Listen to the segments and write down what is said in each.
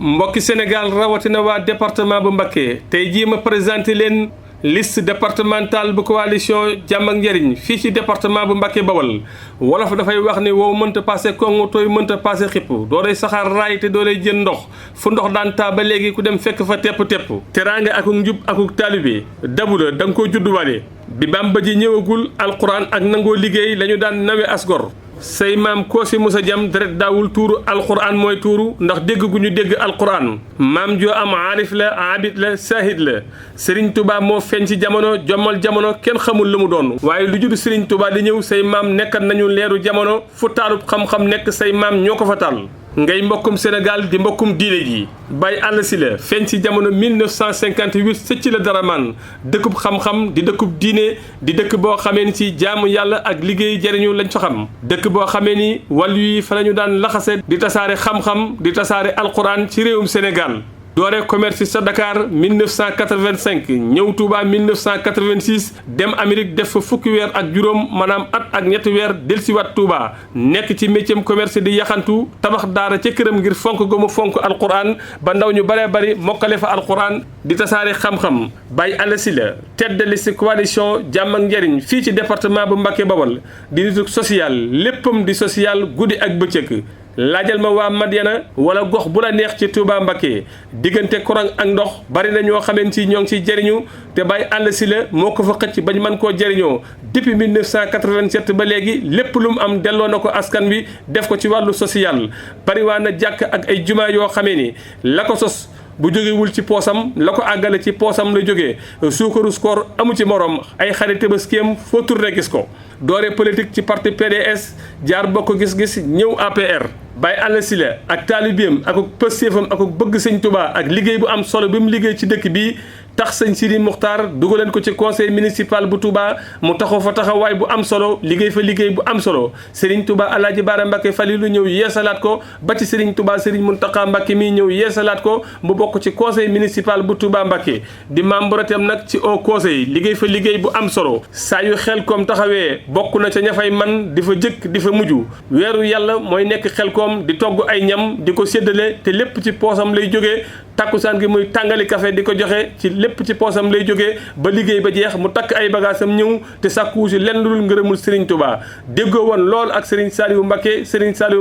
mbokki Sénégal rawatina waa département bu Mbacké tey jii ma présenté leen liste départementale bu coalition Jàmm ak Njariñ fii ci département bu Mbacké Bawol wolof dafay wax ni wow mënta passé kongu tooy mënta passé xipp doo day saxaar raay te doo day jën ndox fu ndox daan taa ba léegi ku dem fekk fa tepp-tepp teraanga akuk njub akuk taalibe dabu la da nga ko judduwaale bi Bàmba ji ñëwagul alquran ak nangoo liggéey la ñu daan nawe asgor say maam koo si musa jam deret daawul tuuru alquran mooy tuuru ndax dégg gu ñu dégg alquran maam joo am aarif la abid la saahid la Serigne Touba moo feeñ ci jamono jommal jamono kenn xamul lu mu doon waaye lu judd Serigne Touba di ñëw say maam nekkat nañu leeru jamono fu taalub xam-xam nekk say maam ñoo ko fa taal ngay mbokkum Sénégal di mbokkum diine ji Baye Alla Sylla feeñ ci jamono 1958 sëcc la Daraman dëkkub xam-xam di dëkkub diine di dëkk boo xamee ni ci jaamu yàlla ak liggéey jariñu lañ fa xam dëkk boo xamee ni wàllu yi fa la ñu daan laxase di tasaare xam-xam di tasaare alquran ci réewum Sénégal doore commerce sa Dakar 1985 ñëw Touba 1986 dem Amérique def fa fukki weer ak juróom maanaam at ak ñetti weer delsiwaat Touba nekk ci métier commerce di yaxantu tabax daara ca këram ngir fonk gu mu fonk alquran ba ndaw ñu baree bari mokkale fa alquran di tasaare xam-xam Baye Alla Sylla tête de liste coalition Jàmm ak Njariñ fii ci département bu Mbacké Bawol di nitu social léppam di social guddi ak bëccëg laajal ma waa Madiana wala gox bu la neex ci Touba Mbacké diggante courant ak ndox bari na ñoo xamante ni ñoo ngi ciy jëriñu te Baye Alla Sylla moo ko fa xëcc bañ mën koo jëriñoo depuis 1987 ba léegi lépp lu mu am delloo na ko askan wi def ko ci wàllu social bari waa na jàkk ak ay jumaa yoo xamee ni la ko sos bu jógewul ci poosam la ko àggale ci poosam la jógee suukaru koor amu ci morom ay xarit Tabaskeem foo tourné gis ko doore politique ci parti PDS jaar bokk gis-gis ñëw APR Baye Alla Sylla ak taalibeem ak pëstéefam ak bëgg sëñ Touba ak liggéey bu am solo bi mu liggéey ci dëkk bi tax sëñ Sidi Muxtaar dugaleen ko ci conseil municipal bu Touba mu taxaw fa taxawaay bu am solo liggéey fa liggéey bu am solo Serigne Touba Alaaji Baara Mbacké Falilu ñëw yeesalaat ko ba ci Serigne Touba Serigne Mountakha Mbacké mii ñëw yeesalaat ko mu bokk ci conseil municipal bu Touba Mbacké di membre tam nag ci au conseil liggéey fa liggéey bu am solo saa yu Xelkom taxawee bokk na ca ña fay man di fa jëkk di fa mujj weeru yàlla mooy nekk Xelkom di togg ay ñam di ko séddale te lépp ci poosam lay jógee takkusaan gi muy tàngali café di ko joxe ci lépp ci poosam lay jógee ba liggéey ba jeex mu takk ay bagaasam ñëw te sàkkuwu si lenn lu ngërëmul Serigne Touba déggoo woon lool ak Serigne Saliou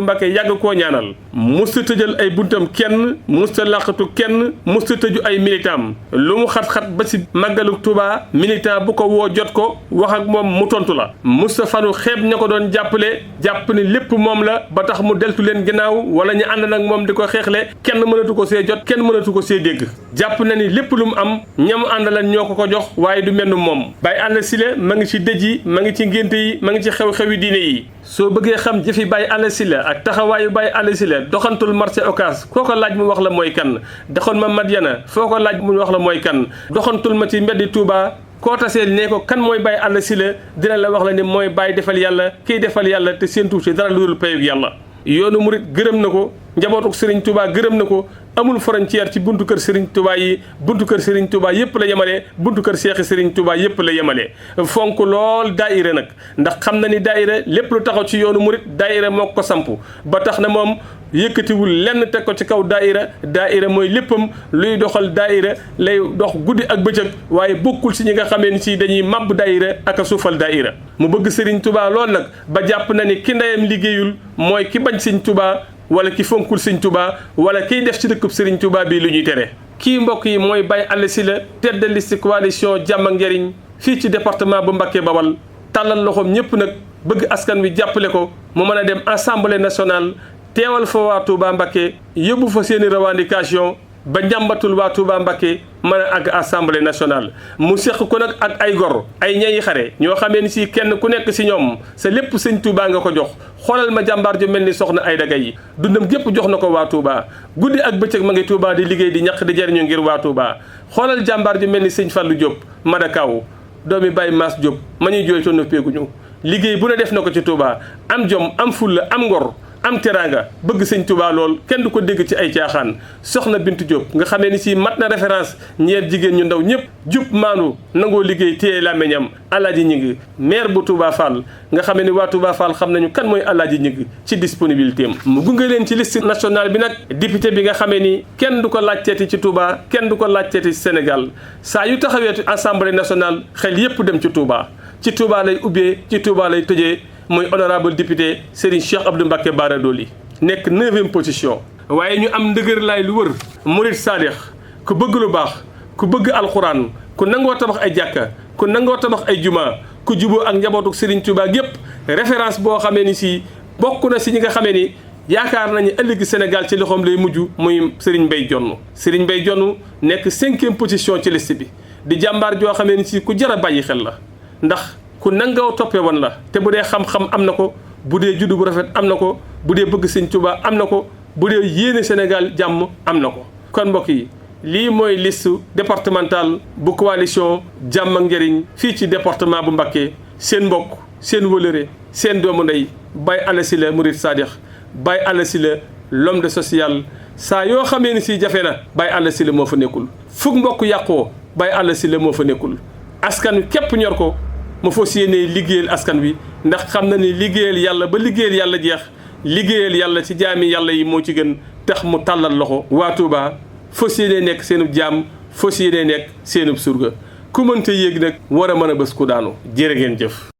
Mbacké yàgg koo ñaanal musta tëjal ay buntam kenn musta làqatu kenn musta tëju ay militant lu mu xat-xat ba si màggalu Touba militant bu ko woo jot ko wax ak moom mu tontu la musta fanu xeeb ña ko doon jàppale jàpp ni lépp moom la ba tax mu deltu leen ginnaaw wala ñu ànd nag moom di ko xeexle kenn mënatu ko see jot kenn mënatu ko see dégg jàpp na ni lépp lu mu am ñamu àndalan ñoo ko jox waaye du menn moom Baye Alla Sylla ma ngi ci dëj yi ma ngi ci ngénte yi ma ngi ci xew-xewi diine yi soo bëggee xam jëfi Baye Alla Sylla ak taxawaayu Baye Alla Sylla doxantul marché Ocass foo ko laaj mu wax la mooy kan doxoon ma Madiana foo ko laaj mu wax la mooy kan doxantul ma ci mbeddi Touba koo tasee ne ko kan mooy Baye Alla Sylla dina la wax la ni mooy Baye defal yàlla kiy defal yàlla te séentu ci dara lu dul payug yàlla yoonu murit gërëm na ko njabootuk Serigne Touba gërëm na ko amul frontière ci buntu kër Serigne Touba yi buntu kër Serigne Touba yëpp la yemale buntu kër Seexi Serigne Touba yëpp la yemale fonk lool daayira nag ndax xam na ni daayira lépp lu taxaw ci yoonu murit daayira moo ko samp ba tax na moom yëkkatiwul lenn teg ko ci kaw daayira mooy léppam luy doxal daayira lay dox guddi ak bëccëg waaye bokkul si ñi nga xamee ni si dañuy màbb daayira ak a suufal daayira mu bëgg Serigne Touba lool nag ba jàpp na ni ki ndeyam liggéeyul mooy ki bañ Serigne Touba wala ki fonkul Serigne Touba wala kiy def ci dëkkub Serigne Touba bii lu ñuy tere kii mbokk yi mooy Baye Alla Sylla tête de liste coalition Jàmm ak Njariñ fii ci département bu Mbacké Bawol tàllal loxoom ñëpp nag bëgg askan wi jàppale ko mu mën a dem assemblée nationale teewal fa waa Touba Mbacké yóbbu fa seeni revendication ba njàmbatul waa Touba Mbacké mën a àgg assemblée nationale mu seq ko nag ak ay gor ay ñayi xare ñoo xamee ni si kenn ku nekk si ñoom sa lépp sëñ Touba nga ko jox xoolal ma jàmbaar ju mel ni soxna Ayda Gaye dundam gépp jox na ko waa Touba guddi ak bëccëg ma ngi Touba di liggéey di ñaq di jariñu ngir waa Touba xoolal jàmbaar ju mel ni sëñ Fallou Diop Madakaw doomi Baye Mass Diop ma ñuy jooy to noppeeguñu liggéey bu ne def na ko ci Touba am jom am fulla am ngor am teraanga bëgg sëñ Touba lool kenn du ko dégg ci ay caaxaan soxna Bintu Diop nga xamee ni si mat na référence ñeer jigéen ñu ndaw ñëpp jub maanu nangoo liggéey téye làmmiñam Alaaji Ñing maire bu Touba Fall nga xamee ni waa Touba Fall xam nañu kan mooy Alaaji Ñing ci disponibilité am mu gunge leen ci liste nationale bi nag député bi nga xamee ni kenn du ko laajteeti ci Touba kenn du ko laajteeti ci Sénégal saa yu taxaweeti assemblée nationale xel yépp dem ci Touba ci Touba lay ubbee ci Touba lay tëjee mooy honorable député Serigne Cheikh Abdou Mbacké Bara Dolly nekk 9e position. waaye ñu am ndëgër laay lu wër murid saadix ku bëgg lu baax ku bëgg alxuraan ku nangoo tabax ay jàkka ku nangoo tabax ay juma ku juboo ak njabootu Serigne Touba gépp référence boo xamee ni si bokk na si ñi nga xamee ni yaakaar nañu ëllëg Sénégal ci loxoom lay mujj muy Serigne Mbaye Dione. Serigne Mbaye Dione nekk 5e position ci liste bi di jàmbaar joo xamee ni si ku jar a bàyyi xel la ndax ku nangoo toppee woon la te bu dee xam-xam am na ko bu dee juddu bu rafet am na ko bu dee bëgg Sëñ Tuubaa am na ko bu dee yéene Sénégal jàmm am na ko. kon mbokk yi lii mooy liste départementale bu coalition Jàmm ak Njariñ fii ci département bu Mbacké seen mbokk seen wëlëre seen doomu ndey Baye Alla Sylla Murid Sadikh Baye Alla Sylla l'homme de social saa yoo xamee ni si jafe na Baye Alla Sylla moo fa nekkul fukk mbokk yàqoo Baye Alla Sylla moo fa nekkul askan wi képp ñor ko mu fas yéene liggéeyal askan wi ndax xam na ni liggéeyal yàlla ba liggéeyal yàlla jeex liggéeyal yàlla ci jaami yàlla yi moo ci gën tax mu tàllal loxo waa Touba fas yéene nekk seenub jaam fas yéene nekk seenub surga ku mënta yéeg nag war a mën a bés ku daanu jërë ngeen jëf